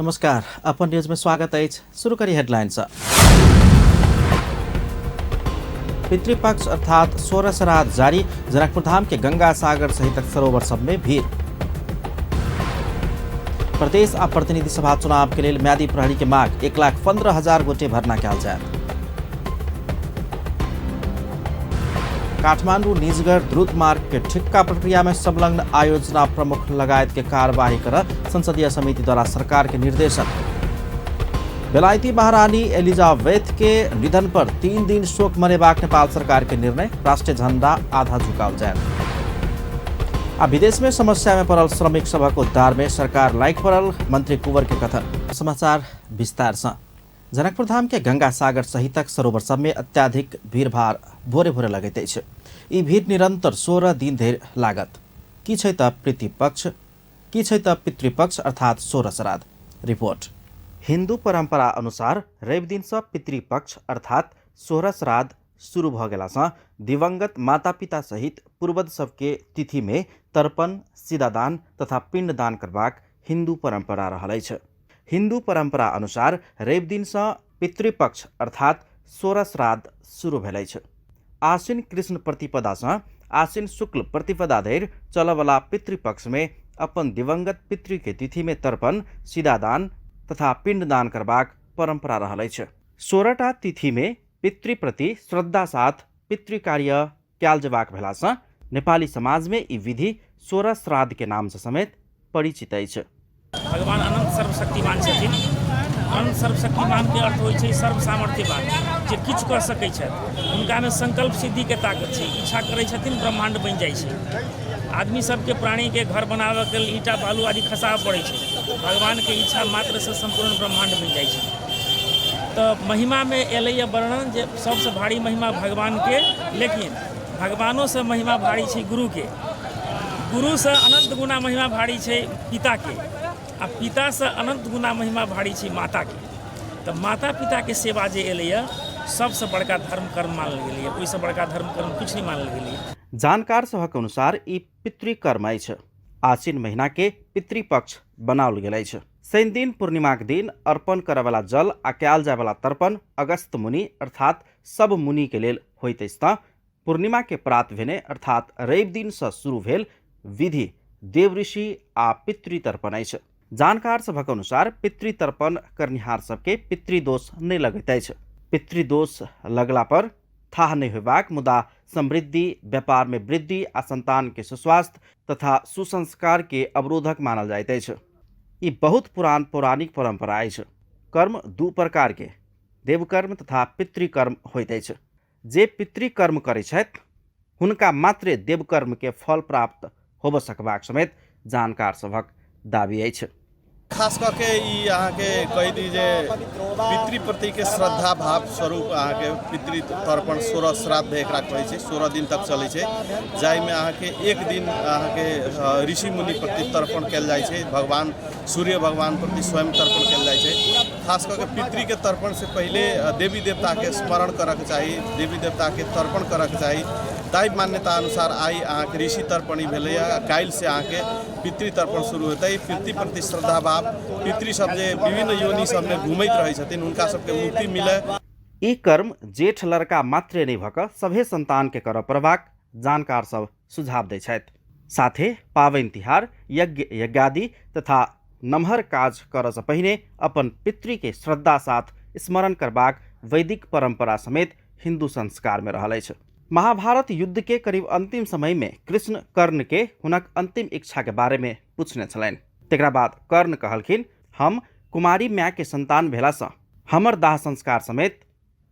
नमस्कार, अपन न्यूज में स्वागत अछि। शुरू करी हेडलाइन से। पितृपक्ष अर्थात 16 श्राद्ध जारी। जनकपुरधाम के गंगा सागर सहित सरोवर सब में भीड़। प्रदेश आ प्रतिनिधि सभा चुनाव के लेल म्यादी प्रहरी के माग। 1,15,000 गोटे भर्ना कयल जायत। काठमांडू निजगढ़ द्रुत मार्ग के ठिक्का प्रक्रिया में संलग्न आयोजना प्रमुख लगायत के कार्यवाही कर संसदीय समिति द्वारा सरकार के निर्देशन। बेलायती महारानी एलिजाबेथ के निधन पर 3 दिन शोक मनेबाक नेपाल सरकार के निर्णय। राष्ट्रीय झंडा आधा झुकाओल जाए। आ विदेश में समस्या में पड़ल श्रमिक सभक उद्धार में सरकार लायक पड़ल, मंत्री कुंवर के कथन। समाचार विस्तार से। जनकपुरधाम के गंगा सागर सहितक सरोवर सब में अत्याधिक भीड़भाड़ भोरे भोरे लगैत अछि। ई भीड़ निरंतर 16 दिन धरि लागत। की छै त पितृपक्ष, की छै त पितृपक्ष अर्थात 16 श्राद्ध। रिपोर्ट। हिंदू परंपरा अनुसार रवि दिन से पितृपक्ष अर्थात 16 श्राद्ध शुरू भ गेला से दिवंगत माता पिता सहित पूर्वज सबके तिथि में तर्पण, सीधादान तथा पिंडदान करबाक हिंदू परंपरा रहल अछि। हिंदू परंपरा अनुसार रवि दिन से पितृपक्ष अर्थात 16 श्राद्ध शुरू भेल अछि। आश्विन कृष्ण प्रतिपदा से आश्विन शुक्ल प्रतिपदा धरि चलऽवला पितृपक्ष में अपन दिवंगत पितृ के तिथि में तर्पण, सीधादान तथा पिंडदान करबाक परंपरा रहल अछि। 16टा तिथि में पितृप्रति श्रद्धा साथ पितृकार्य कयल जेबाक भेला से नेपाली समाज में ई विधि 16 श्राद्ध के नाम से समेत परिचित अछि। भगवान अनंत सर्वशक्तिमान छथिन। अनंत सर्वशक्तिमान के अर्थ होइ छै सर्व सामर्थ्यवान, जे किछु कऽ सकै छथि। हुनकामे संकल्प सिद्धिके ताकत छै। इच्छा करै छथिन, ब्रह्माण्ड बनि जाइ छै। आदमी सबके प्राणीके घर बनाबऽके लेल ईंटा बालू आदि खसाबऽ पड़ै छै। भगवानके इच्छा मात्रसँ सम्पूर्ण ब्रह्माण्ड बनि जाइ छै। तऽ महिमामे एलैए वर्णन जे सबसँ भारी महिमा भगवानके, लेकिन भगवानोसँ महिमा भारी छै गुरुके। गुरुसँ अनन्त गुणा महिमा भारी छै पिताके, आ पितासँ अनन्त गुणा महिमा भारी छै माताके। तऽ माता पिताके सेवा जे एलैए सबसँ बड़का धर्म कर्म मानल गेलैए। ओहिसँ बड़का धर्म कर्म किछु नहि मानल गेलैए। जानकार सभक अनुसार ई पितृकर्म अछि। आश्विन महीना के पितृपक्ष बनाओल गेल अछि। शनि दिन पूर्णिमाक दिन अर्पण करऽवला जल आ कयल जायवला तर्पण अगस्त मुनि अर्थात सब मुनि के लेल होइत अछि। तऽ पूर्णिमा के प्रात भेने अर्थात रवि दिन से शुरू भेल विधि देवऋषि आ पितृतर्पण अछि। जानकार सभक अनुसार पितृतर्पण करनिहार सबके पितृदोष नहि लगैत अछि। पितृदोष लगला पर थाह नहि होयबाक, मुदा समृद्धि, व्यापार में वृद्धि आ संतान के सुस्वास्थ्य तथा सुसंस्कार के अवरोधक मानल जाइत अछि। ई बहुत पुरान पौराणिक परंपरा अछि। कर्म दू प्रकार के, देवकर्म तथा पितृकर्म होइत अछि। जे पितृकर्म करै छथि हुनका मात्रे देवकर्म के फल प्राप्त होबऽ सकबाक समेत जानकार सभक दावी अछि। खास कऽ के ई अहाँके कहि दी जे पितृप्रतिके श्रद्धा भाव स्वरूप अहाँके पितृ तर्पण 16 श्राद्ध एकरा कहै छै। 16 दिन तक चलै छै, जाहिमे अहाँके एक दिन अहाँके ऋषि मुनि प्रति तर्पण कयल जाइ छै, भगवान सूर्य भगवान प्रति स्वयं तर्पण कयल जाइ छै। खास कऽ के पितृके तर्पणसँ पहिले देवी देवताके स्मरण करऽके चाही, देवी देवताके तर्पण करऽके चाही। ताहि मान्यता अनुसार आइ अहाँके ऋषि तर्पणी भेलैए, काल्हिसँ अहाँके पितृ तर्पण शुरू हेतै। पितृ प्रति श्रद्धा भाव, पितृ सब जे विभिन्न योनि सबमे घुमैत रहै छथिन हुनका सबके मुक्ति मिले। ई कर्म जेठ लड़का मात्रे नहि भऽ कऽ सभे संतानके करऽ पड़बाक जानकार सब सुझाव दै छथि। साथे पाबनि तिहार, यज्ञ यज्ञादि तथा नमहर काज करऽसँ पहिने अपन पितृके श्रद्धा साथ स्मरण करबाक वैदिक परंपरा समेत हिंदू संस्कार में रहल अछि। महाभारत युद्ध के करीब अंतिम समय में कृष्ण कर्ण के हुनक अंतिम इच्छा के बारे में पूछने छलनि। तकरा बाद कर्ण कहलखिन, हम कुमारी माय के संतान भेलासँ हमर दाह संस्कार समेत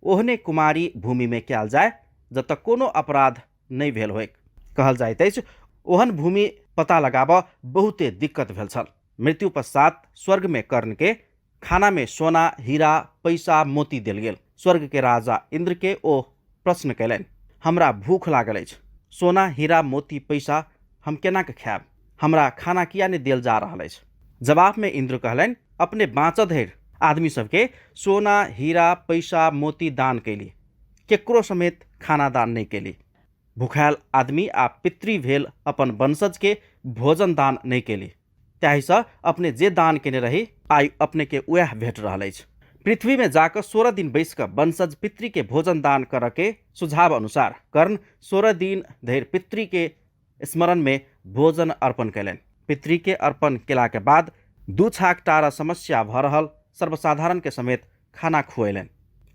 ओहने कुमारी भूमि में कयल जाय जतऽ कोनो अपराध नहि भेल होइक। कहल जाइत अछि ओहन भूमि पता लगाबऽ बहुते दिक्कत भेल छल। मृत्यु पश्चात स्वर्ग में कर्ण के खाना में सोना, हीरा, पैसा, मोती देल गेल। स्वर्ग के राजा इंद्र के ओ प्रश्न कयलनि, हमरा भूख लागल अछि, सोना, हीरा, मोती, पैसा हम केना के खायब? हमरा खाना किया नहि देल जा रहल अछि? जवाब में इंद्र कहलनि, अपने बाँचऽ धरि आदमी सबके सोना, हीरा, पैसा, मोती दान कयली, केकरो समेत खाना दान नहि कयली। भुखायल आदमी आ पितृ भेल अपन वंशज के भोजन दान नहि कयली। ताहिसँ अपने जे दान केने रही आइ अपने के उएह भेट रहल अछि। पृथ्वी में जाकर 16 दिन बैस कऽ वंशज पितृ के भोजन दान करऽ के सुझाव अनुसार कर्ण 16 दिन धरि पितृ के स्मरण में भोजन अर्पण कयलनि। पितृ के अर्पण केला के बाद 2 छाक टारा समस्या भऽ रहल सर्वसाधारण के समेत खाना खुएलनि।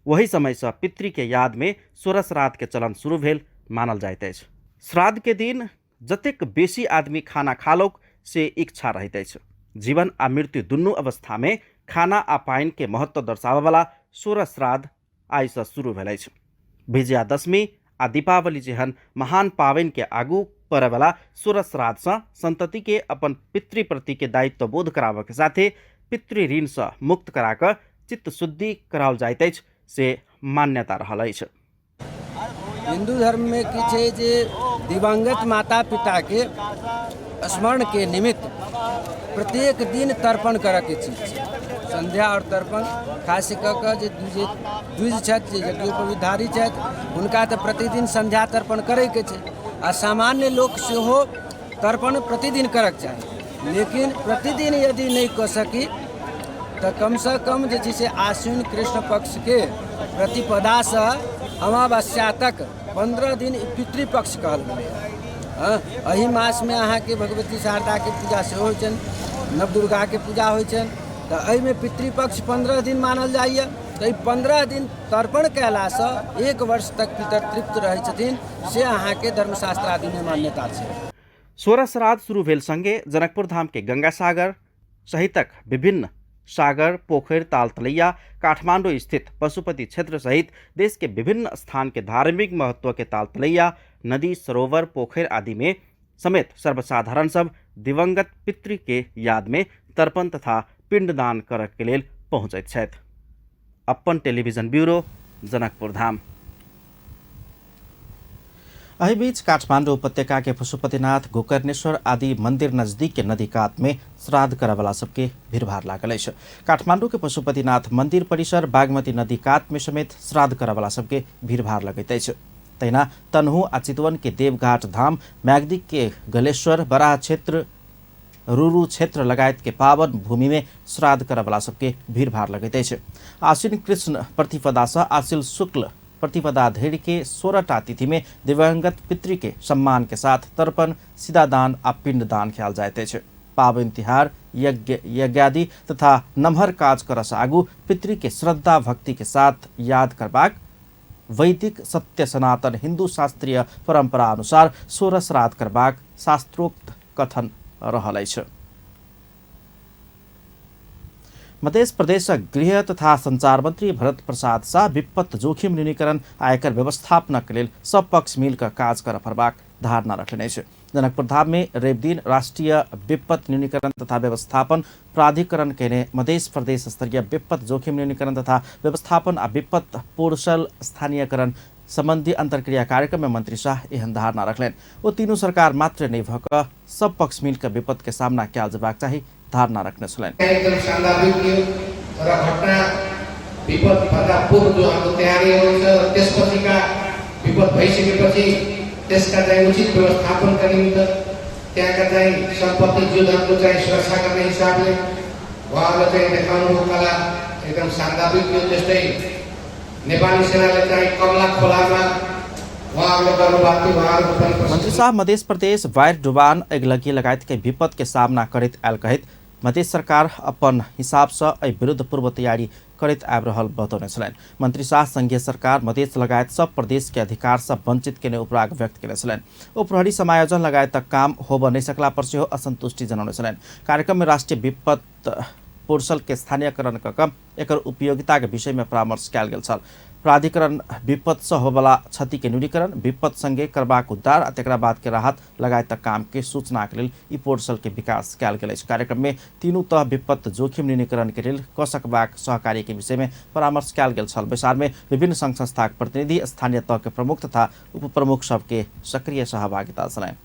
ओही समयसँ पितृ के याद में 16 श्राद्ध के चलन शुरू भेल मानल जाइत अछि। श्राद्ध के दिन जतेक बेसी आदमी खाना खालौक से इच्छा रहैत अछि। जीवन आ मृत्यु दुनू अवस्था में खाना आ पानि के महत्व दर्शाबयवला 16 श्राद्ध आइसँ शुरू भेल अछि। विजयादशमी आ दीपावली जेहन महान पाबनि के आगू पड़यवला 16 श्राद्धसँ संतति के अपन पितृ प्रति के दायित्व बोध कराबऽ के साथे पितृ ऋणसँ मुक्त करा कऽ चित्त शुद्धि कराओल जाइत अछि से मान्यता रहल अछि। हिन्दू धर्ममे की छै जे दिवंगत माता पिताके स्मरणके निमित्त प्रत्येक दिन तर्पण करऽके चीज छै। संध्या आओर तर्पण खास कऽ कऽ जे द्विज छथि, जे यज्ञोपवीतधारी छथि, हुनका तऽ प्रतिदिन संध्या तर्पण करैके छै आ सामान्य लोक सेहो तर्पण प्रतिदिन करऽके चाही। लेकिन प्रतिदिन यदि नहि कऽ सकी तऽ कमसँ कम जे छै से आश्विन कृष्ण पक्षके प्रतिपदासँ अमावस्या तक 15 दिन पितृपक्ष कहल गेलै हँ। एहि मासमे अहाँके भगवती शारदाके पूजा सेहो होइ छनि, नवदुर्गाके पूजा होइ छनि, तऽ एहिमे पितृपक्ष 15 दिन मानल जाइए। तऽ एहि 15 दिन तर्पण कयलासँ 1 वर्ष तक पितर तृप्त रहै छथिन, से अहाँके धर्मशास्त्र आदिमे मान्यता छै। 16 श्राद्ध शुरू भेल संगे जनकपुर धाम के गंगा सागर सहितक विभिन्न सागर, पोखरि, ताल तलैया, काठमांडू स्थित पशुपति क्षेत्र सहित देश के विभिन्न स्थान के धार्मिक महत्व के ताल तलैया, नदी, सरोवर, पोखरि आदि में समेत सर्वसाधारण सब दिवंगत पितृ के याद में तर्पण तथा पिंडदान करऽ के लेल पहुँचैत छथि। अपन टेलीविजन ब्यूरो, जनकपुर धाम। एहि बीच काठमांडू उपत्यका के पशुपतिनाथ, गोकर्णेश्वर आदि मंदिर नजदीक के नदी कात में श्राद्ध करऽवला सबके भीड़भाड़ लागल अछि। काठमांडू के पशुपतिनाथ मंदिर परिसर बागमती नदी कात में समेत श्राद्ध करऽवला सबके भीड़भाड़ लगैत अछि। तहिना तनहु आ चितवन के देवघाट धाम, म्याग्दी के गलेश्वर, बराह क्षेत्र, रुरु क्षेत्र लगायत के पावन भूमि में श्राद्ध करऽवला सबके भीड़भाड़ लगैत अछि। आश्विन कृष्ण प्रतिपदासँ आश्विन शुक्ल प्रतिपदा धरि के 16टा तिथि में दिवंगत पितृ के सम्मान के साथ तर्पण, सिदादान आ पिंडदान कयल जाइत अछि। पाबनि तिहार, यज्ञ यज्ञादि तथा नमहर काज करऽसँ आगू पितृ के श्रद्धा भक्ति के साथ याद करबाक वैदिक सत्य सनातन हिंदू शास्त्रीय परंपरा अनुसार 16 श्राद्ध करबाक शास्त्रोक्त कथन रहल अछि। मध्य प्रदेश गृह तथा संचार मंत्री भरत प्रसाद शाह विपत्त जोखिम न्यूनीकरण आ एकर व्यवस्थापनक लेल सब पक्ष मिलकर काज करऽ पड़बाक धारणा रखने अछि। जनकपुर धाम में रवि दिन राष्ट्रीय विपत्त न्यूनीकरण तथा व्यवस्थापन प्राधिकरण केने मध्य प्रदेश स्तरीय विपत्त जोखिम न्यूनीकरण तथा व्यवस्थापन आ विपत्त पोर्शल स्थानीयकरण संबंधी अंतर्क्रिया कार्यक्रम में मंत्री शाह एहन धारणा रखलनि। ओ तीनू सरकार मात्र नहि भऽ कऽ सब पक्ष मिलकर विपत्त के सामना कयल जेबाक चाही धारणा रखने छलनि। एकदम सान्दर्भिक थियो र घटना विपदभन्दा पूर्व जो हाम्रो तयारीहरू छ र त्यसपछिका विपद भइसकेपछि त्यसका चाहिँ उचित व्यवस्थापनका निमित्त त्यहाँका चाहिँ सम्पत्ति जीवधनको चाहिँ सुरक्षा गर्ने हिसाबले उहाँहरूले चाहिँ देखाउनुभएको कला एकदम सान्दर्भिक थियो। त्यस्तै नेपाली सेनाले चाहिँ कमला खोलामा उहाँहरूले गर्नुभएको थियो, उहाँहरूको पनि प्रशंसा। मंत्री साहब मध्य प्रदेश वायर डुबान अगिलगी लगायत के विपद के सामना करैत आयल कहैत मध्य सरकार अपन हिसाब से एहि विरुद्ध पूर्व तैयारी करैत आबि रहल बतौने छलनि। मंत्री शाह संघीय सरकार मधेश लगायत सब प्रदेश के अधिकार से वंचित केने उपराग व्यक्त केने छलनि। ओ प्रहरी समायोजन लगायतक काम होबऽ नहि सकला पर सेहो असंतुष्टि जनौने छलनि। कार्यक्रम में राष्ट्रीय विपत्त पोर्टल के स्थानीयकरण कऽ कऽ एकर उपयोगिता के विषय में परामर्श कयल गेल छल। प्राधिकरण विपद से होबयवला क्षति के न्यूनीकरण, विपद संगे करबाक उद्धार आ तकरा बाद के राहत लगायतक काम के सूचना के लेल ई पोर्टल के विकास कयल गेल अछि। कार्यक्रम में तीनू तह विपद जोखिम न्यूनीकरण के लेल कऽ सकबाक सहकार्य के विषय में परामर्श कयल गेल छल। बैसार में विभिन्न संघ संस्थाक प्रतिनिधि, स्थानीय तह के प्रमुख तथा उपप्रमुख सबके सक्रिय सहभागिता छलनि।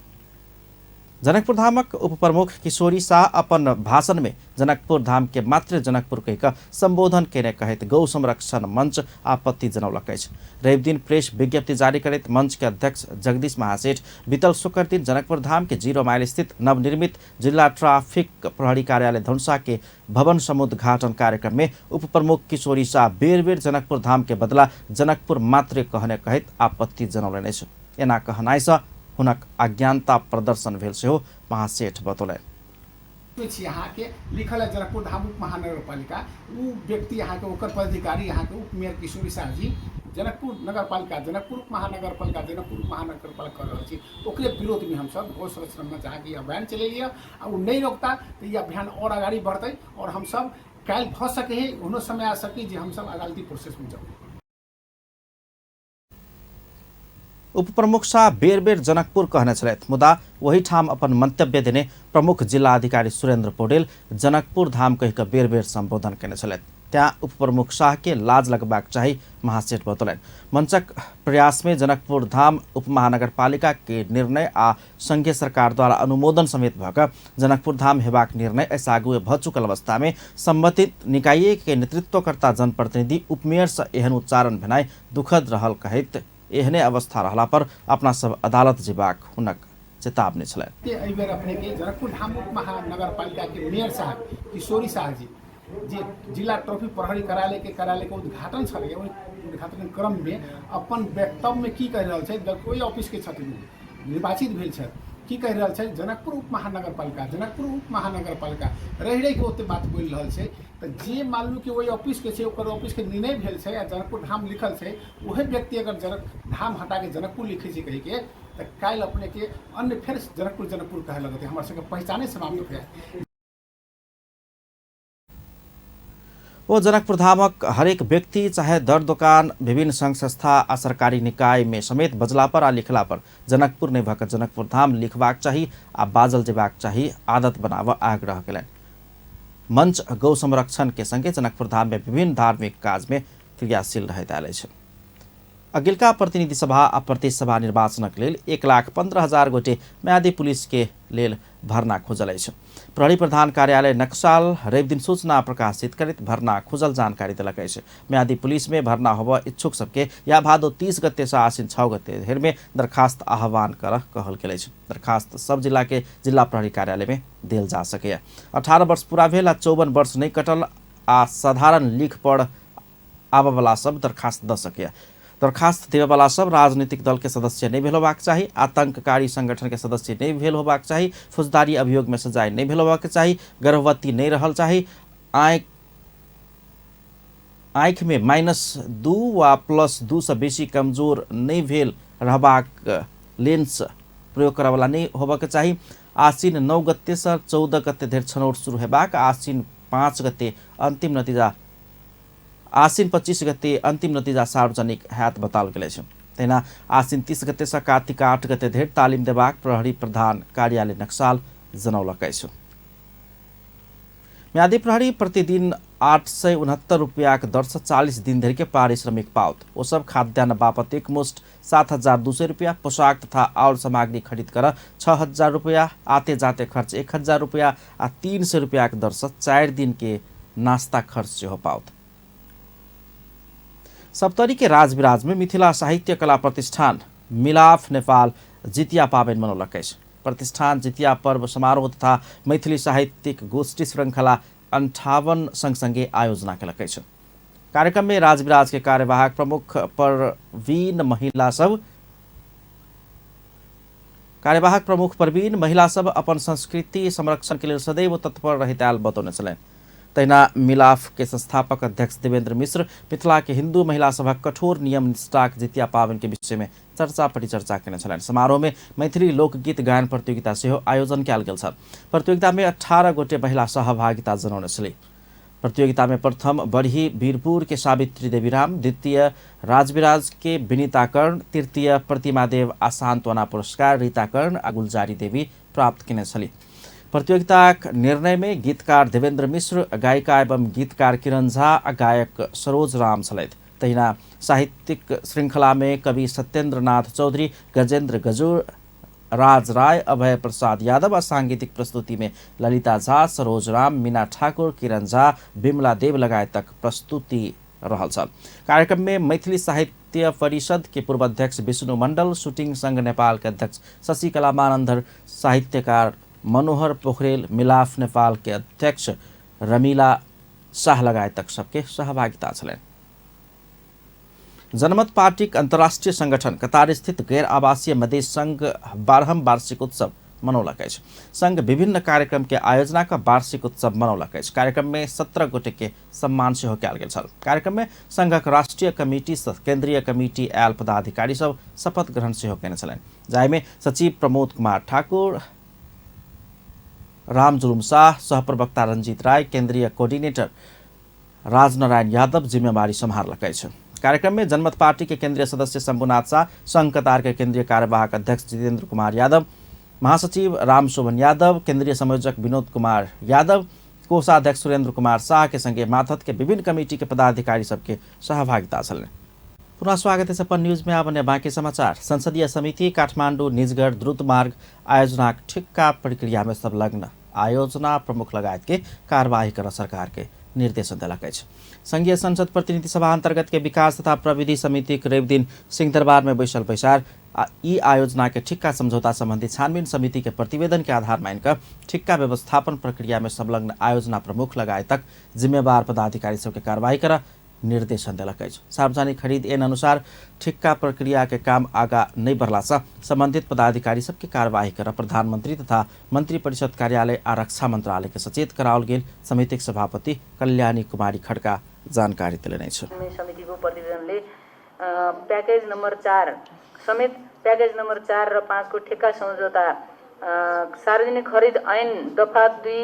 जनकपुर धामक उप प्रमुख किशोरी शाह अपन भाषण में जनकपुर धाम के मात्र जनकपुर कहि कऽ संबोधन केने कहैत गौ संरक्षण मंच आपत्ति जनौलक अछि। रवि दिन प्रेस विज्ञप्ति जारी करैत मंच के अध्यक्ष जगदीश महासेठ बीतल शुक्र दिन जनकपुर धाम के 0 माइल स्थित नवनिर्मित जिला ट्राफिक प्रहरी कार्यालय धनुषा के भवन समुद्घाटन कार्यक्रम में उप प्रमुख किशोरी शाह बेर बेर जनकपुर धाम के बदला जनकपुर मात्र कहने कहैत आपत्ति जनौलनि अछि। एना कहनाइ सँ हुनक अज्ञानता प्रदर्शन भेल सेहो महासेठ बतौलनि। छी अहाँके लिखल है जनकपुर धाम उप महानगरपालिका, उ व्यक्ति अहाँके ओकर पदाधिकारी अहाँके उप मेयर किशोरी शाह जी जनकपुर नगरपालिका जनकपुर उप महानगरपालिका जनकपुर उप महानगरपालिका कर रहल छी, ओकरे विरोधमे हमसब गौ संरक्षण मंच अहाँके ई अभियान चलेलियै आ ओ नहि रोकता तऽ ई अभियान आओर अगाडि बढ़तै और हमसब काल्हि भऽ सकै है ओहनो समय आ सकै जे हमसब अदालती प्रोसेसमे जाउ। उप प्रमुख शाह बेर बेर जनकपुर कहने छलथि, मुदा ओही ठाम अपन मंतव्य देने प्रमुख जिला अधिकारी सुरेंद्र पौडेल जनकपुर धाम कहि कऽ बेर बेर संबोधन केने छलथि। त्याँ उप प्रमुख शाह के लाज लगबाक चाही महासेठ बतौलनि। मंचक प्रयास में जनकपुर धाम उप महानगरपालिका के निर्णय आ संघीय सरकार द्वारा अनुमोदन समेत भऽ कऽ जनकपुर धाम हेबाक निर्णय एहिसँ आगुए भऽ चुकल अवस्था में संबंधित निकाय के नेतृत्वकर्ता जनप्रतिनिधि उपमेयर से एहन उच्चारण भेनाइ दुखद रहल कहैत एहने अवस्था रहला पर अपना सब अदालत जेबाक हुनक चेतावनी छलनि। एहि बेर अपने के जनकपुर धाम उप महानगरपालिका के मेयर साहब किशोरी शाह जी जे जिला ट्रॉफी प्रहरी कार्यालय के उद्घाटन छलै, ओहि उद्घाटन क्रम में अपन वक्तव्य में की कहि रहल छै, ओहि ऑफिस के छथिन निर्वाचित भेल छथि, की कहि रहल छै जनकपुर उप महानगरपालिका जनकपुर उप महानगरपालिका रहि रहि के ओते बात बोलि रहल छै। तऽ जे मानलू कि ओहि ऑफिस के छै, ओकर ऑफिस के निर्णय भेल छै आ जनकपुर धाम लिखल छै, उहे व्यक्ति अगर जनक धाम हटा के जनकपुर लिखै छै कहिके तऽ काल्हि अपने के अन्य फेर जनकपुर जनकपुर कहै लगतै, हमर सबके पहचाने समाप्त भऽ जायत। ओ जनकपुर धामक हरेक व्यक्ति चाहे दर दोकान विभिन्न संघ संस्था आ सरकारी निकाय में समेत बजला पर आ लिखला पर जनकपुर नहि भऽ कऽ जनकपुर धाम लिखबाक चाही आ बाजल जेबाक चाही आदत बनाबऽ आग्रह केलनि। मंच गौ संरक्षण के संगे जनकपुर धाम में विभिन्न धार्मिक काज में क्रियाशील रहैत आयल अछि। अगिलका प्रतिनिधि सभा आ प्रदेश सभा निर्वाचनक लेल 1,15,000 गोटे म्यादी पुलिस के लेल भर्ना खुजल अछि। प्रहरी प्रधान कार्यालय नक्साल रवि दिन सूचना प्रकाशित करैत भर्ना खुजल जानकारी देलक अछि। म्यादी पुलिस में भर्ना होबऽ इच्छुक सबके या भादो 30 गते से आश्विन 6 गते धरि में दरखास्त आह्वान कर कहल गेल अछि। दरखास्त सब जिला के जिला प्रहरी कार्यालय में देल जा सकैए। 18 वर्ष पूरा भेल आ 54 वर्ष नहि कटल आ साधारण लिख पढ़ आबऽवला सब दरखास्त दऽ सकैए। दरखास्त देबऽवला सब राजनीतिक दल के सदस्य नहि भेल होबाक चाही, आतंककारी संगठन के सदस्य नहि भेल होबाक चाही, फौजदारी अभियोग में सजाय नहि भेल होबाक चाही, गर्भवती नहि रहल चाही, आँखि में -2 वा +2 से बेसी कमजोर नहि भेल रहबाक लेंस प्रयोग करऽवला नहि होबाक चाही। आश्विन 9 गते से 14 गते धरि छनौट शुरू हेबाक, आश्विन 5 गते अंतिम नतीजा, आश्विन 25 गते अंतिम नतीजा सार्वजनिक हैत बताओल गेल अछि। तहिना आश्विन 30 गते से कार्तिक 8 गते धरि तालिम देबाक प्रहरी प्रधान कार्यालय नक्साल जनौलक अछि। म्यादी प्रहरी प्रतिदिन 869 रुपयाक दर से 40 दिन धरि के पारिश्रमिक पाओत। ओ सब खाद्यान्न बापत एकमुष्ट 7,200 रुपया, पोशाक तथा और सामग्री खरीद कर 6,000 रुपया, आते जाते खर्च 1,000 रुपया आ 300 रुपयाक दर से 4 दिन के नास्ता खर्च सेहो पाओत। सप्तरी के राजविराज में मिथिला साहित्य कला प्रतिष्ठान मिलाफ नेपाल जितिया पाबनि मनौलक अछि। प्रतिष्ठान जितिया पर्व समारोह तथा मैथिली साहित्यिक गोष्ठी श्रृंखला 58 संगसँगे आयोजना केलक अछि। कार्यक्रम में राजविराज के कार्यवाहक प्रमुख प्रवीण महिला सब कार्यवाहक प्रमुख प्रवीण महिला सब अपन संस्कृति संरक्षण के लेल सदैव तत्पर रहैत आयल बतौने छलनि। तहिना मिलाफ के संस्थापक अध्यक्ष देवेंद्र मिश्र मिथिला के हिंदू महिला सभक कठोर नियम निष्ठाक जितिया पाबनि के विषय में चर्चा परिचर्चा केने छलनि। समारोह में मैथिली लोकगीत गायन प्रतियोगिता सेहो आयोजन कयल गेल छल। प्रतियोगिता में 18 गोटे महिला सहभागिता जनौने छली। प्रतियोगिता में प्रथम बरही वीरपुर के सावित्री देवी राम, द्वितीय राजविराज के विनीता कर्ण, तृतीय प्रतिमा देव आ सांत्वना पुरस्कार रीता कर्ण आ गुलजारी देवी प्राप्त केने छली। प्रतियोगिताक निर्णय में गीतकार देवेंद्र मिश्र, गायिका एवं गीतकार किरण झा आ गायक सरोज राम छलथि। तहिना साहित्यिक श्रृंखला में कवि सत्येंद्र नाथ चौधरी, गजेंद्र गजूर, राज राय, अभय प्रसाद यादव आ सांगीतिक प्रस्तुति में ललिता झा, सरोज राम, मीना ठाकुर, किरण झा, बिमला देव लगायतक प्रस्तुति रहल छल। कार्यक्रम में मैथिली साहित्य परिषद के पूर्व अध्यक्ष विष्णु मंडल, शूटिंग संघ नेपाल के अध्यक्ष शशिकला मानंदर, साहित्यकार मनोहर पोखरेल, मिलाफ नेपाल के अध्यक्ष रमीला शाह लगायतक सबके सहभागिता छलनि। जनमत पार्टीक अंतर्राष्ट्रीय संगठन कतार स्थित गैर आवासीय मधेश संघ 12म वार्षिक उत्सव मनौलक अछि। संघ विभिन्न कार्यक्रम के आयोजना क वार्षिक उत्सव मनौलक अछि। कार्यक्रम में 17 गोटे के सम्मान सेहो कयल गेल छल। कार्यक्रम में संघक राष्ट्रीय कमिटी केंद्रीय कमिटी आयल पदाधिकारी सब शपथ ग्रहण सेहो केने छलनि, जाहिमे सचिव प्रमोद कुमार ठाकुर, रामजुलुम शाह, सहप्रवक्ता रंजीत राय, केंद्रीय कोऑर्डिनेटर राजनारायण यादव जिम्मेवारी सम्हारलक अछि। कार्यक्रम में जनमत पार्टी के केंद्रीय सदस्य शंभुनाथ शाह, संघ कतार के केंद्रीय कार्यवाहक अध्यक्ष जितेंद्र कुमार यादव, महासचिव राम शोभन यादव, केंद्रीय संयोजक विनोद कुमार यादव, कोषाध्यक्ष सुरेंद्र कुमार शाह के संगे माथत के विभिन्न कमेटी के पदाधिकारी सबके सहभागिता छलनि। पुनः स्वागत है अपन न्यूज में। आब बाकी समाचार। संसदीय समिति काठमांडू निजगढ़ द्रुत मार्ग आयोजनाक ठिक्का प्रक्रिया में संलग्न आयोजना प्रमुख लगायत के कार्यवाही कर सरकार के निर्देशन देलक अछि। संघीय संसद प्रतिनिधि सभा अंतर्गत के विकास तथा प्रविधि समिति रवि दिन सिंहदरबार में बैसल बैसार आ ई आयोजना के ठिक्का समझौता संबंधी छानबीन समिति के प्रतिवेदन के आधार मानिकऽ ठिक्का व्यवस्थापन प्रक्रिया में संलग्न आयोजना प्रमुख लगायतक जिम्मेवार पदाधिकारी सबके कार्रवाई कर निर्देशन देलक अछि। सार्वजनिक खरीद ऐन अनुसार ठिक्का प्रक्रिया के काम आगा नहीं बढ़लासँ संबंधित पदाधिकारी सबके कार्यवाही कर प्रधानमंत्री तथा मंत्री परिषद कार्यालय आ रक्षा मंत्रालय के सचेत कराओल गेल समितिक सभापति कल्याणी कुमारी खड़का जानकारी देलनि अछि। समितिको प्रतिवेदनले प्याकेज नम्बर 4 समेत प्याकेज नम्बर 4 र 5 को ठेक्का सम्झौता सार्वजनिक खरिद ऐन दफा 2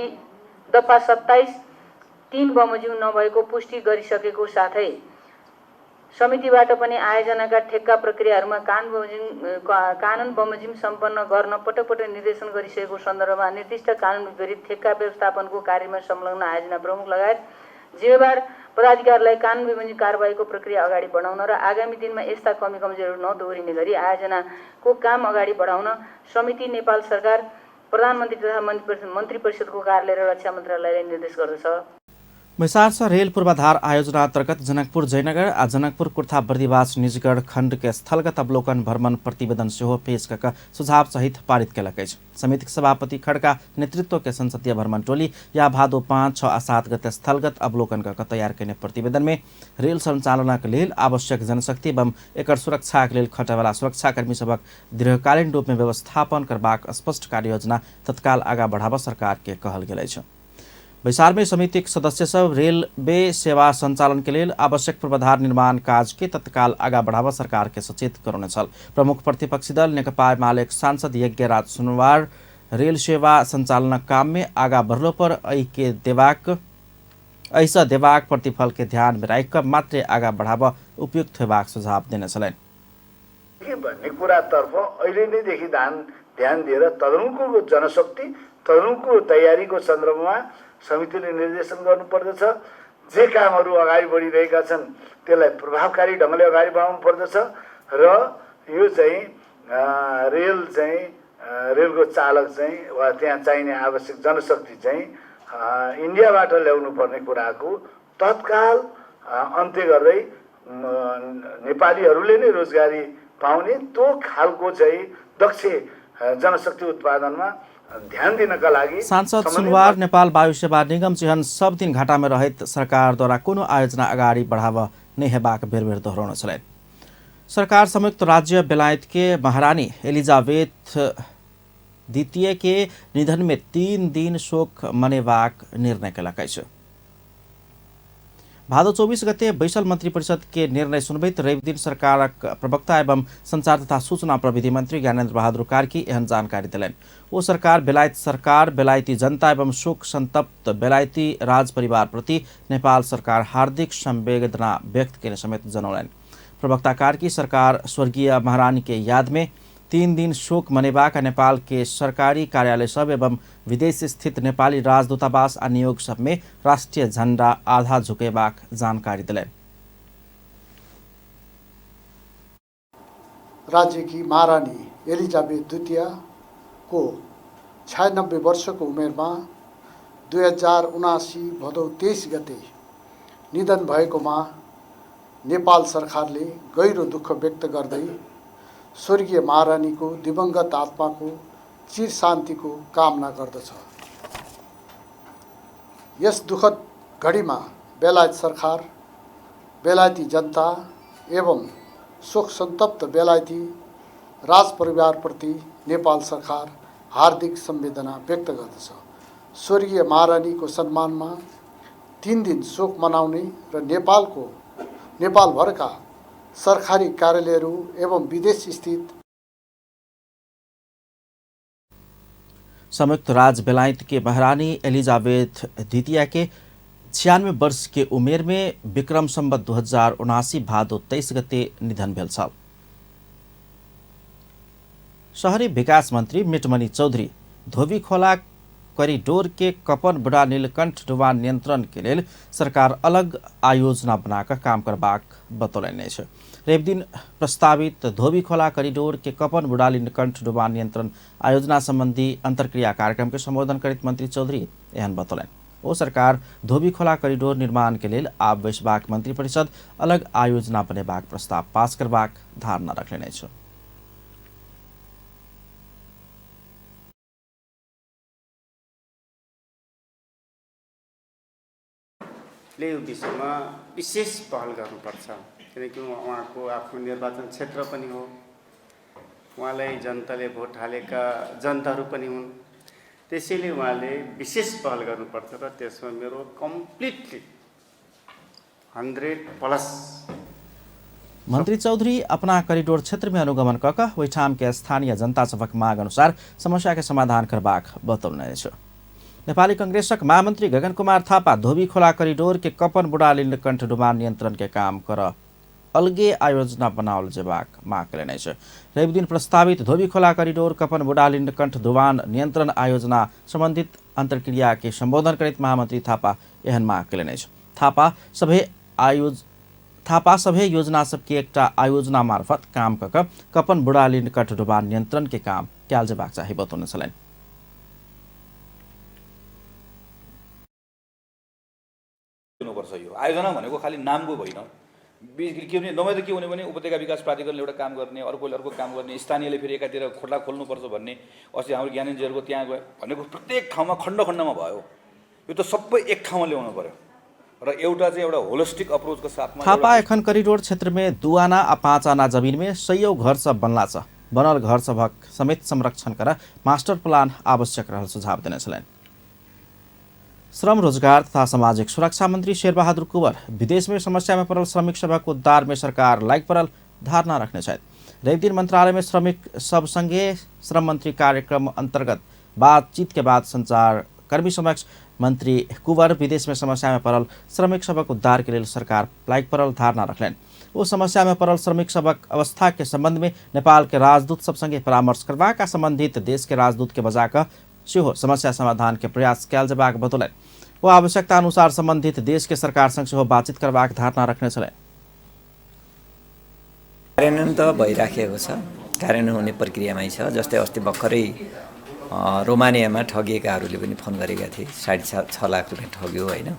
दफा 27(3) बमोजिम नभएको पुष्टि गरिसकेको साथै समितिबाट पनि आयोजनाका ठेक्का प्रक्रियाहरूमा कानुन बमोजिम सम्पन्न गर्न पटक पटक निर्देशन गरिसकेको सन्दर्भमा निर्दिष्ट कानुन विपरीत ठेक्का व्यवस्थापनको कार्यमा संलग्न आयोजना प्रमुख लगायत जिम्मेवार पदाधिकारीलाई कानुन बमोजिम कारबाहीको प्रक्रिया अगाडि बढाउन र आगामी दिनमा यस्ता कमी कमजोरीहरू नदोहोरिने गरी आयोजनाको काम अगाडि बढाउन समिति नेपाल सरकार, प्रधानमन्त्री तथा मन्त्री परिषदको कार्यालय र रक्षा मन्त्रालयलाई निर्देश गर्दछ। बैसारसँ रेल पूर्वाधार आयोजना अन्तर्गत जनकपुर जयनगर आ जनकपुर कुर्था बर्दिवास निजगढ़ खंड के स्थलगत अवलोकन भ्रमण प्रतिवेदन सेहो पेश कऽ सुझाव सहित पारित केलक अछि। समितिक सभापति खड़का नेतृत्व के संसदीय भ्रमण टोली या भादो 5, 6 आ 7 गते स्थलगत अवलोकन कऽ तैयार केने प्रतिवेदन में रेल संचालनक लेल आवश्यक जनशक्ति एवं एकर सुरक्षाक लेल खटयवला सुरक्षाकर्मी सभक दीर्घकालीन रूप में व्यवस्थापन करबाक स्पष्ट कार्ययोजना तत्काल आगा बढ़ाबऽ सरकार के कहल गेल अछि। बैसार में समितिक सदस्य सब रेलवे सेवा संचालन के लेल आवश्यक पूर्वाधार निर्माण काज के तत्काल आगा बढ़ावा सरकार के सचेत करौने छल। प्रमुख प्रतिपक्षी दल नेकपा एमाले सांसद यज्ञराज सुनवार रेल सेवा संचालनक काम में आगा बढ़लो पर एहिसँ देबाक प्रतिफल के ध्यान में राखि कऽ मात्रे आगा बढ़ावा उपयुक्त होयबाक सुझाव देने छलनि। भन्ने कुरातर्फ अहिले नैदेखि ध्यान दिएर तदनुकूल जनशक्ति तदनुकूल तयारीको सन्दर्भमा समितिले निर्देशन गर्नुपर्दछ। जे कामहरू अगाडि बढिरहेका छन् त्यसलाई प्रभावकारी ढङ्गले अगाडि बढाउनु पर्दछ र यो चाहिँ रेल चाहिँ रेलको चालक चाहिँ वा त्यहाँ चाहिने आवश्यक जनशक्ति चाहिँ इन्डियाबाट ल्याउनु पर्ने कुराको तत्काल अन्त्य गर्दै नेपालीहरूले नै रोजगारी पाउने त्यो खालको चाहिँ दक्ष जनशक्ति उत्पादनमा ध्यान दिनका लागि सांसद सुनवार नेपाल वायु सेवा निगम चिहन सब दिन घाटा में रहैत सरकारद्वारा कोनो आयोजना अगाडि बढ़ाव नहि हेबाक बेर बेर दोहरौने छलनि। सरकार संयुक्त राज्य बेलायत के महारानी एलिजाबेथ द्वितीय के निधन में 3 दिन शोक मनेबाक निर्णय केलक अछि। भादो 24 गते बैसल मंत्री परिषद के निर्णय सुनबैत रवि दिन सरकारक प्रवक्ता एवं संचार तथा सूचना प्रविधि मंत्री ज्ञानेन्द्र बहादुर कार्की एहन जानकारी देलनि। ओ सरकार बेलायत सरकार, बेलायती जनता एवं शोक संतप्त बेलायती राज परिवार प्रति नेपाल सरकार हार्दिक संवेदना व्यक्त केने समेत जनौलनि। प्रवक्ता कार्की सरकार स्वर्गीय महारानी के याद में 3 दिन शोक मनेबाक नेपाल के सरकारी कार्यालय सब एवं विदेश स्थित नेपाली राजदूतावास आ नियोग सब में राष्ट्रीय झंडा आधा झुकेबाक जानकारी दिलनि। राज्य की महारानी एलिजाबेथ द्वितीय को 96 वर्षको उमेरमा 2079 भदौ 23 गते निधन भएकोमा नेपाल सरकारले गहिरो दुःख व्यक्त गर्दै स्वर्गीय महारानीको दिवंगत आत्माको चिर शान्तिको कामना गर्दछ। यस दुःखद घडीमा बेलायत सरकार, बेलायती जनता एवं शोक सन्तप्त बेलायती राजपरिवारप्रति नेपाल सरकार हार्दिक संवेदना व्यक्त गर्दछ। स्वर्गीय महारानीको सम्मानमा 3 दिन शोक मनाउने र नेपालभरका सरकारी कार्यालयहरू एवं विदेश स्थित संयुक्त राज्य बेलायत के महारानी एलिजाबेथ द्वितीय के 96 वर्ष के उमेर में विक्रम संवत 2079 भादो 23 गते निधन भेल छल। शहरी विकास मंत्री मिटमणि चौधरी धोबी खोला कॉरिडोर के कपन बुढ़ा नीलकंठ डुबान नियंत्रण के लेल सरकार अलग आयोजना बनाकर काम करबाक बतौलनि अछि। रविदिन प्रस्तावित धोबी खोला कॉरिडोर के कपन बुढ़ा नीलकंठ डुबान नियंत्रण आयोजना संबंधी अंतर्क्रिया कार्यक्रम के संबोधन करैत मंत्री चौधरी एहन बतौलनि। ओ सरकार धोबी खोला कॉरिडोर निर्माण के लेल आब बैसबाक मंत्रिपरिषद अलग आयोजना बनेबाक प्रस्ताव पास करबाक धारणा रखलनि अछि। ले यो विषयमा विशेष पहल गर्नुपर्छ, किनकि उहाँको आफ्नो निर्वाचन क्षेत्र पनि हो, उहाँलाई जनताले भोट हालेका जनताहरू पनि हुन्, त्यसैले उहाँले विशेष पहल गर्नुपर्छ र त्यसमा मेरो कम्प्लिटली 100+। मंत्री चौधरी अपना कॉरिडोर क्षेत्र में अनुगमन कऽ कऽ ओहिठाम के स्थानीय जनता सभक माग अनुसार समस्या के समाधान करबाक बतौलनि अछि। नेपाली कांग्रेसक महामंत्री गगन कुमार थापा धोबी खोला कॉरिडोर के कपन बुढ़ा नीलकंठ डुबान नियंत्रण के काम कर अलगे आयोजना बनाओल जेबाक माग कयलनि अछि। रविदिन प्रस्तावित धोबी खोला कॉरिडोर कपन बुढ़ा नीलकंठ डुबान नियंत्रण आयोजना संबंधित अंतर्क्रिया के संबोधन करैत महामंत्री थापा एहन माग कयलनि अछि। थापा सभे योजना सबके एकटा आयोजना मार्फत काम कऽ कऽ कपन बुढ़ा नीलकंठ डुबान नियंत्रण के काम कयल जेबाक चाही बतौने छलनि। यो आयोजना भनेको खालि नामको होइन, के भने नभए त के हुने भने उपत्यका विकास प्राधिकरणले एउटा काम गर्ने, अर्कोले अर्को काम गर्ने, स्थानीयले फेरि एकातिर खोला खोल्नुपर्छ भन्ने, अस्ति हाम्रो ज्ञानेन्द्रजीहरूको त्यहाँ गयो भनेको प्रत्येक ठाउँमा खण्ड खण्डमा भयो। यो त सबै एक ठाउँमा ल्याउनु पर्यो र एउटा चाहिँ एउटा होलिस्टिक अप्रोचको साथमा। थापा एखन कॉरिडोर क्षेत्र में 2 आना आ 5 आना जमीन में सयौं घर सब बनला छ, बनल घर सभक समेत संरक्षण कर मास्टर प्लान आवश्यक रहल सुझाव देने छलनि। श्रम रोजगार तथा सामाजिक सुरक्षा मंत्री शेरबहादुर कुंवर विदेश में समस्या में पड़ल श्रमिक सभक उद्धार में सरकार लागि पड़ल धारणा रखने छथि। रविदिन मंत्रालय में श्रमिक सब संगे श्रम मंत्री कार्यक्रम अंतर्गत बातचीत के बाद संचार कर्मी समक्ष मंत्री कुंवर विदेश में समस्या में पड़ल श्रमिक सभक उद्धार के लेल सरकार लागि पड़ल धारणा रखलनि। ओ समस्या में पड़ल श्रमिक सभक अवस्था के संबंध में नेपाल के राजदूत सब संगे परामर्श करबाक आ संबंधित देश के राजदूत के बजाकऽ सेहो समस्या समाधान के प्रयास कयल जेबाक बतौलनि। ओ आवश्यकता अनुसार संबंधित देश के सरकार संग सेहो बातचीत करबाक धारणा रखने छलनि। कार्यान्वयन त भइराखेको छ, कार्यान्वयन हुने प्रक्रियामै छ। जस्तै अस्ति भर्खरै रोमानियामा ठगिएकाहरूले पनि फोन गरेका थिए, 6.5 लाख रुपियाँ ठग्यो होइन,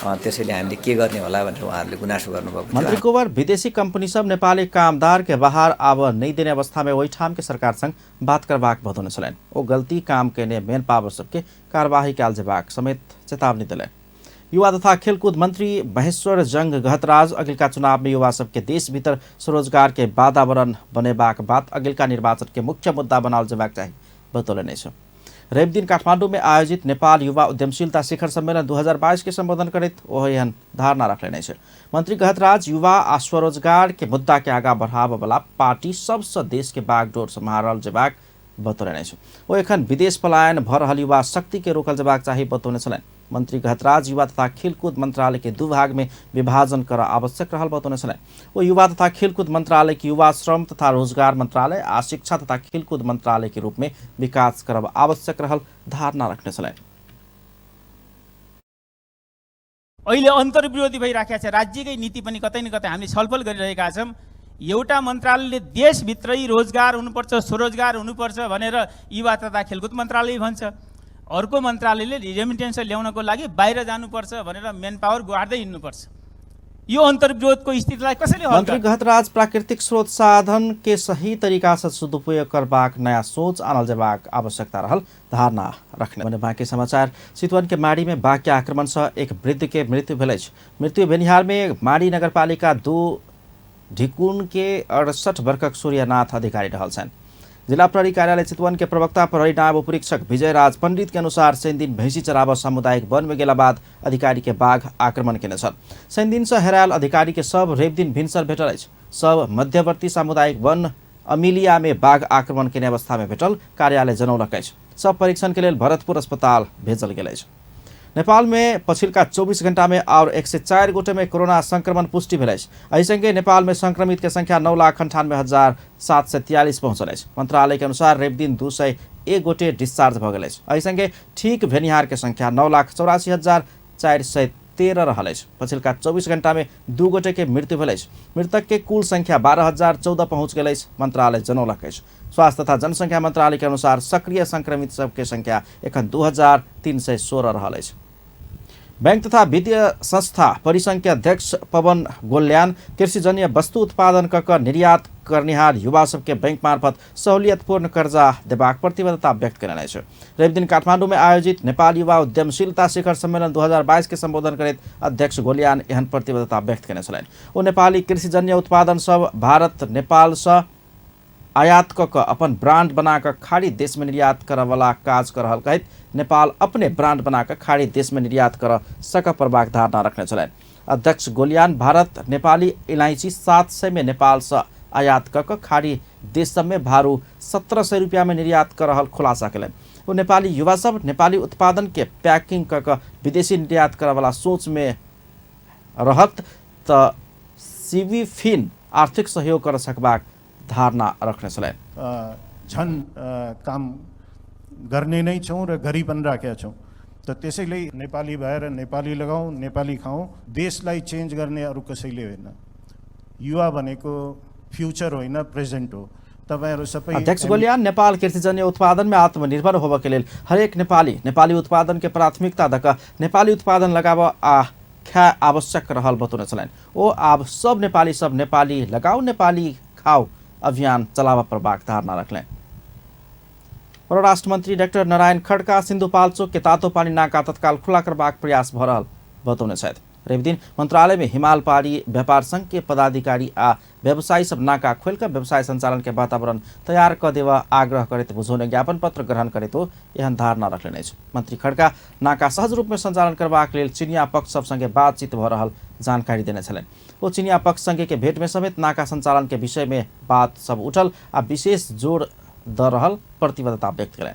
त्यसैले हामीले के गर्ने होला भनेर उहाँहरूले गुनासो गर्नुभएको थियो। मंत्री कुंवर विदेशी कंपनी सब नेपाली कामदार के बाहर आब नहीं देने अवस्था में ओहिठाम के सरकार संग बात करबाक बतौने छलनि। ओ गलती काम केने मेन पावर सबके कार्यवाही कयल जेबाक समेत चेतावनी देलनि। युवा तथा खेलकूद मंत्री महेश्वर जंग गहतराज अगिलका चुनाव में युवा सबके देश भीतर स्वरोजगार के वातावरण बनेबाक बात अगिलका निर्वाचन के मुख्य मुद्दा बनाओल जेबाक चाही बतौलनि अछि। रविदिन काठमांडू में आयोजित नेपाल युवा उद्यमशीलता शिखर सम्मेलन 2022 के संबोधन करैत ओ एहन धारणा रखलनि अछि। मंत्री गहतराज युवा आ स्वरोजगार के मुद्दा के आगा बढ़ाबऽ वाला पार्टी सबसँ देश के बागडोर सम्हारल जेबाक बतौलनि अछि। ओ एखन विदेश पलायन भऽ रहल युवा शक्ति के रोकल जेबाक चाही बतौने छलनि। मंत्री गहतराज युवा तथा खेलकूद मंत्रालय के 2 भाग में विभाजन कर आवश्यक रहल बतौने छलनि। ओ युवा तथा खेलकूद मंत्रालय के युवा श्रम तथा रोजगार मंत्रालय आ शिक्षा तथा खेलकूद मंत्रालय के रूप में विकास करब आवश्यक रहल धारणा रखने छलनि। अहिले अन्तर्विरोधी भइराखेको छ, राज्यकै नीति पनि कतै न कतै हामीले छलफल गरिरहेका छौँ। एउटा मन्त्रालयले देशभित्रै रोजगार हुनुपर्छ, स्वरोजगार हुनुपर्छ भनेर युवा तथा खेलकुद मन्त्रालय भन्छ, अर्को मन्त्रालयले रेमिटेन्स ल्याउनको लागि बाहिर जानुपर्छ भनेर मेन पावर गुहार्दै हिँड्नुपर्छ। यो अन्तर्विरोधको स्थितिलाई कसैले हल मन्त्री गहतराज प्राकृतिक स्रोत साधन के सही तरीका से सदुपयोग करबाक नया सोच आनल जेबाक आवश्यकता रहल धारणा रखने। भने बाँकी समाचार। चितवन के माड़ी में बाघ के आक्रमण से एक वृद्ध के मृत्यु भेल अछि। मृत्यु भेनिहार में माड़ी नगरपालिका 2 ढिकुन के 68 वर्षक सूर्यनाथ अधिकारी रहल छनि। जिला प्रहरी कार्यालय चितवन के प्रवक्ता प्रहरी नायब उपरीक्षक विजयराज पंडित के अनुसार शनि दिन भैंसी चराब सामुदायिक वन में गेला बाद अधिकारी के बाघ आक्रमण केने छल। शनि दिन से हेरायल अधिकारी के सब रवि दिन भिनसर भेटल अछि। सब मध्यवर्ती सामुदायिक वन अमिलिया में बाघ आक्रमण केने अवस्था में भेटल कार्यालय जनौलक अछि। सब परीक्षण के लेल भरतपुर अस्पताल भेजल गेल अछि। नेपाल में पछिल्का 24 घंटा में और 104 गोटे में कोरोना संक्रमण पुष्टि भेल अछि। एहि संगे नेपाल में संक्रमित के संख्या 9,98,743 पहुंचल अछि। मंत्रालय के अनुसार रवि दिन 201 गोटे डिस्चार्ज भ गेल अछि। एहि संगे ठीक भेनिहार के संख्या 9,84,413 रहल अछि। पछिल्का 24 घंटा में 2 गोटे के मृत्यु भेल अछि। मृतक के कुल संख्या 12,014 पहुंच गेल अछि, मंत्रालय जनौलक अछि। स्वास्थ्य तथा जनसंख्या मंत्रालय के अनुसार सक्रिय संक्रमित सबके संख्या एखन 2,316 रहल अछि। बैंक तथा वित्तीय संस्था परिसंघ के अध्यक्ष पवन गोल्यान कृषिजन्य वस्तु उत्पादन क निर्यात करनिहार युवा सबके बैंक मार्फत सहूलियतपूर्ण कर्जा देबाक प्रतिबद्धता व्यक्त कयने अछि। रविदिन काठमांडू में आयोजित नेपाल युवा उद्यमशीलता शिखर सम्मेलन 2022 के संबोधन करैत अध्यक्ष गोल्यान एहन प्रतिबद्धता व्यक्त कयने छलनि। ओ नेपाली कृषिजन्य उत्पादन सब भारत नेपाल से आयात क अपन ब्रांड बना क खाड़ी देश में निर्यात करवला काज कर रहल कहैत नेपाल अपने ब्रांड बना क खाड़ी देश में निर्यात कर सक पड़बाक धारणा रखने छलनि। अध्यक्ष गोलियान भारत नेपाली इलायची 700 में नेपाल से आयात क खाड़ी देश सब में भारू 1700 रुपया में निर्यात कर रहल खुलासा कयलनि। ओ नेपाली युवा सब नेपाली उत्पादन के पैकिंग क विदेशी निर्यात करवला सोच में रहत त सीबीफिन आर्थिक सहयोग कर सकबाक धारणा रखने छलनि। झन् काम गर्ने नै छौँ र गरी पनि राखेका छौँ। त त्यसैले नेपाली भएर नेपाली लगाउँ, नेपाली खाउँ, देशलाई चेन्ज गर्ने अरू कसैले होइन। युवा भनेको फ्युचर होइन, प्रेजेन्ट हो। तपाईहरु सबै अध्यक्ष गोलियान नेपाल कृषिजन्य उत्पादन में आत्मनिर्भर होबके लेल हरेक नेपाली नेपाली उत्पादन के प्राथमिकता दक नेपाली उत्पादन लगाब आ खाए आवश्यक रहल बतौने छलनि। ओ आब सब नेपाली लगाऊ नेपाली खाऊ अभियान चलाब पड़बाक धारणा रखलनि। परराष्ट्र मंत्री डाक्टर नारायण खड़का सिन्धुपाल्चोक के तातोपानी नाका तत्काल खुला करबाक प्रयास भ रहल बतौने छथि। रविदिन मंत्रालय में हिमाल पहाड़ी व्यापार संघ के पदाधिकारी आ व्यवसायी सब नाका खोल कर व्यवसाय संचालन के वातावरण तैयार क देवा आग्रह करैत बुझौने ज्ञापन पत्र ग्रहण करैत ओ एहन धारणा रखलनि अछि। मंत्री खड़का नाका सहज रूप में संचालन करबाक लेल चिनिया पक्ष सब संगे बातचीत भ रहल जानकारी देने छलनि। ओ चिनिया पक्ष संगे के भेंट में समेत नाका संचालन के विषय में बात सब उठल आ विशेष जोर द रहल प्रतिबद्धता व्यक्त कयलनि।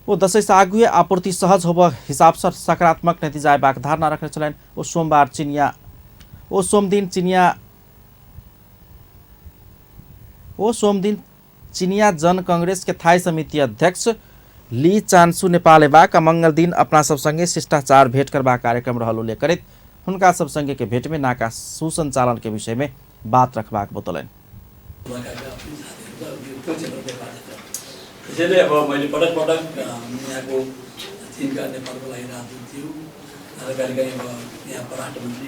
ओ दसैँ से आगुए आपूर्ति सहज होब हिसाब से सकारात्मक नतीजा अयबाक धारणा रखने छलनि। ओ सोमदिन चिनिया जन कांग्रेस के थाई समिति अध्यक्ष ली चान्सू नेपाल अयबाक आ मंगल दिन अपना सब संगे शिष्टाचार भेंट करबाक कार्यक्रम रहल उल्लेख करैत हुनका सब संगे के भेंट में नाका सुसंचालन के विषय में बात रखबाक बतौलनि। त्यसैले अब मैले पटक पटक यहाँको चिनका नेपालको लागि राजदूत थियो र कहिलेकाहीँ अब यहाँ परराष्ट्र मन्त्री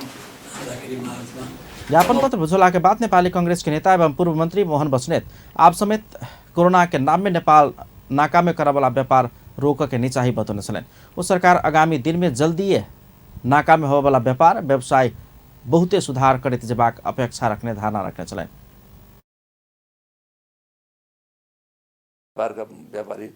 हुँदाखेरि मार्चमा ज्ञापन पत्र बुझौला के बाद नेपाली कांग्रेस के नेता एवं पूर्व मंत्री मोहन बस्नेत आप समेत कोरोना के नाम में नेपाल नाका में करवला व्यापार रोक के नहीं चाही बतौने छलनि। ओ सरकार आगामी दिन में जल्दीए नाका में होबयवला व्यापार व्यवसाय बहुते सुधार करैत जेबाक अपेक्षा रखने धारणा रखने छलनि। व्यापारका व्यापारी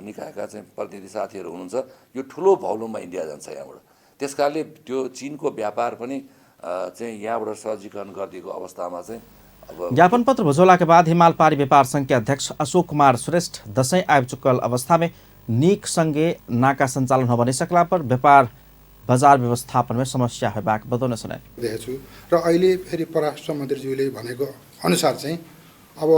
निकायका चाहिँ प्रतिनिधि साथीहरू हुनुहुन्छ। यो ठुलो भोल्युममा इन्डिया जान्छ यहाँबाट, त्यस कारणले त्यो चिनको व्यापार पनि चाहिँ यहाँबाट सहजीकरण गरिदिएको अवस्थामा चाहिँ अब ज्ञापन पत्र बुझौला के बाद हिमाल पहाड़ी व्यापार संघ के अध्यक्ष अशोक कुमार श्रेष्ठ दसैँ आबि चुकल अवस्था में नीक संगे नाका संचालन होब नहि सकला पर व्यापार बजार व्यवस्थापन में समस्या होबाक बतौने छलनि। देखेको छु र अहिले फेरि परराष्ट्र मन्त्रीज्यूले भनेको अनुसार चाहिँ अब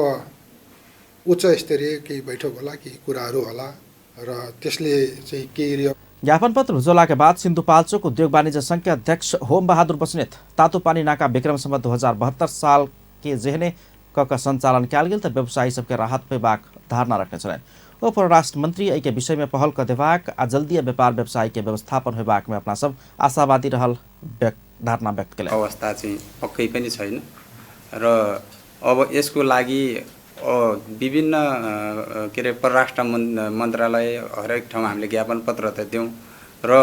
उच्च स्तरीय केही बैठक होला, केही कुराहरू होला र त्यसले चाहिँ केही ज्ञापन पत्र बुझौला के बाद सिन्धुपाल्चोक उद्योग वाणिज्य संघ के अध्यक्ष होम बहादुर बस्नेत तातोपानी नाका विक्रम सम्वत 2072 साल के जेहने क क संचालन कयल गेल त व्यवसायी सबके राहत पेबाक धारणा रखने छलनि। ओ परराष्ट्र मंत्री एहि के विषय में पहल क देबाक आ जल्दी व्यापार व्यवसाय के व्यवस्थापन होयबाक में अपना सब आशावादी रहल धारणा व्यक्त केलनि। अवस्था चाहिँ पक्कै पनि छैन र अब यसको लागि विभिन्न के अरे परराष्ट्र मन्त्रालय हरेक ठाउँ हामीले ज्ञापन पत्र त दियौँ र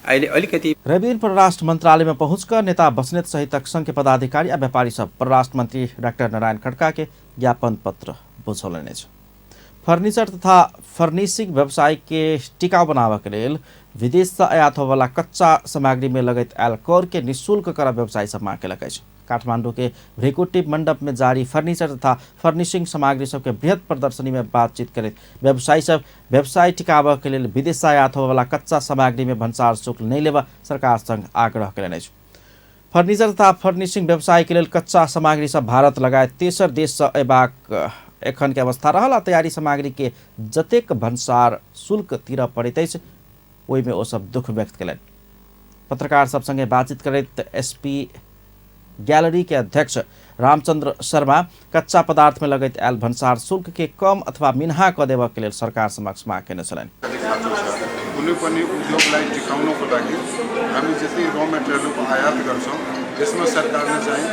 अहिले अलिकति। रविदिन परराष्ट्र मन्त्रालय में पहुँचकर नेता बस्नेत सहितक संघ के पदाधिकारी आ व्यापारी सब परराष्ट्र मंत्री डाक्टर नारायण खड्का के ज्ञापन पत्र बुझौलनि अछि। फर्नीचर तथा फर्निशिंग व्यवसाय के टिकाऊ बनाबऽ के लेल विदेश से आयात होवला कच्चा सामग्री में लगैत आयल कर के निःशुल्क कर व्यवसायी सब मांग केलक अछि। काठमांडू के भ्रिकुटी मंडप में जारी फर्नीचर तथा फर्निशिंग सामग्री सबके बृहत प्रदर्शनी में बातचीत करैत व्यवसायी सब व्यवसाय टिकाबऽ के लेल विदेश से आयात होवला कच्चा सामग्री में भन्सार शुल्क नहि लेबऽ सरकार संग आग्रह केलनि अछि। फर्नीचर तथा फर्निशिंग व्यवसाय के लेल कच्चा सामग्री सब भारत लगायत तेसर देश से अयबाक एखन के अवस्था रहल आ तैयारी सामग्री के जतेक भन्सार शुल्क तिरऽ पड़ैत अछि ओहिमे ओ सब दुख व्यक्त केलनि। पत्रकार सब संगे बातचीत करैत एसपी गैलरी के अध्यक्ष रामचंद्र शर्मा कच्चा पदार्थ में लगैत आयल भन्सार शुल्क के कम अथवा मिन्हा क देबऽ के लेल सरकार समक्ष माग केने छलनि। कुनै पनि उद्योगलाई टिकाउनको लागि हामी जति र मेटेरियलको आयात गर्छौँ त्यसमा सरकारले चाहिँ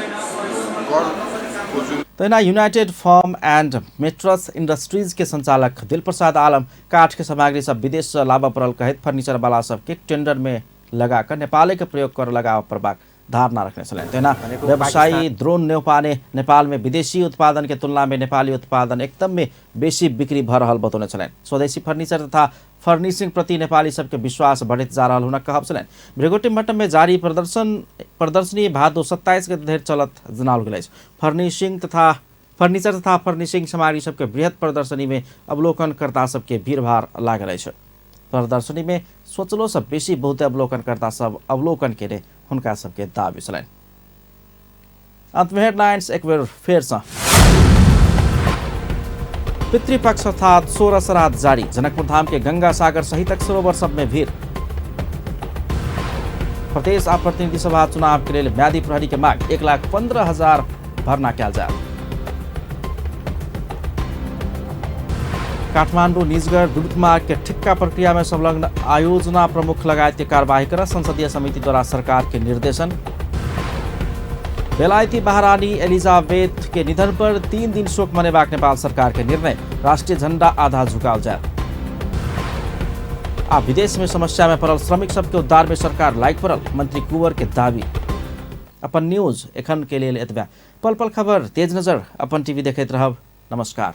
करको जुन। तहिना United Foam and Mattress Industries के संचालक दिलप्रसाद आलम काठ के सामग्री सब विदेश से लाबऽ पड़ल कहैत फर्नीचर वाला सबके टेंडर में लगाकर नेपाले के प्रयोग कर लगाबऽ पड़बाक धारणा रखने छलनि। तहिना व्यवसायी द्रोण न्यौपाने नेपाल में विदेशी उत्पादन के तुलना में नेपाली उत्पादन एकदम में बेसी बिक्री भऽ रहल बतौने छलनि। स्वदेशी फर्नीचर तथा फर्निशिंग प्रति नेपाली सबके विश्वास बढ़ैत जा रहल हुनक कहब छलनि। भृगुटी मण्डप में जारी प्रदर्शनी भादो 27 गते धरि चलत जनाओल गेल अछि। फर्नीचर तथा फर्निशिंग सामग्री सबके बृहत प्रदर्शनी में अवलोकनकर्ता सबके भीड़भाड़ लागल अछि। प्रदर्शनी में सोचलो से बेसी बहुते अवलोकनकर्ता सब अवलोकन केने हुनका सबके दावी छलनि। अंत में हेडलाइंस एक बेर फेर से। पितृपक्ष अर्थात 16 श्राद्ध जारी। जनकपुर धाम के गंगा सागर सहितक सरोवर सब में भीड़। प्रदेश आ प्रतिनिधि सभा चुनाव के लेल म्यादी प्रहरी के मांग। 1,15,000 भर्ना कयल जाय। काठमांडू निजगढ़ द्रुत मार्ग के ठिक्का प्रक्रिया में संलग्न आयोजना प्रमुख लगायत के कार्यवाही कर संसदीय समिति द्वारा सरकार के निर्देशन। बेलायती महारानी एलिजाबेथ के निधन पर 3 दिन शोक मनेबाक नेपाल सरकार के निर्णय। राष्ट्रीय झंडा आधा झुकाओल जाय। आ विदेश में समस्या में पड़ल श्रमिक सबके उद्धार में सरकार लाइक पड़ल मंत्री कुंवर के दावी। अपन न्यूज एखन के लेल एतबे। पल पल खबर तेज नजर अपन टीवी देखैत रहब। नमस्कार।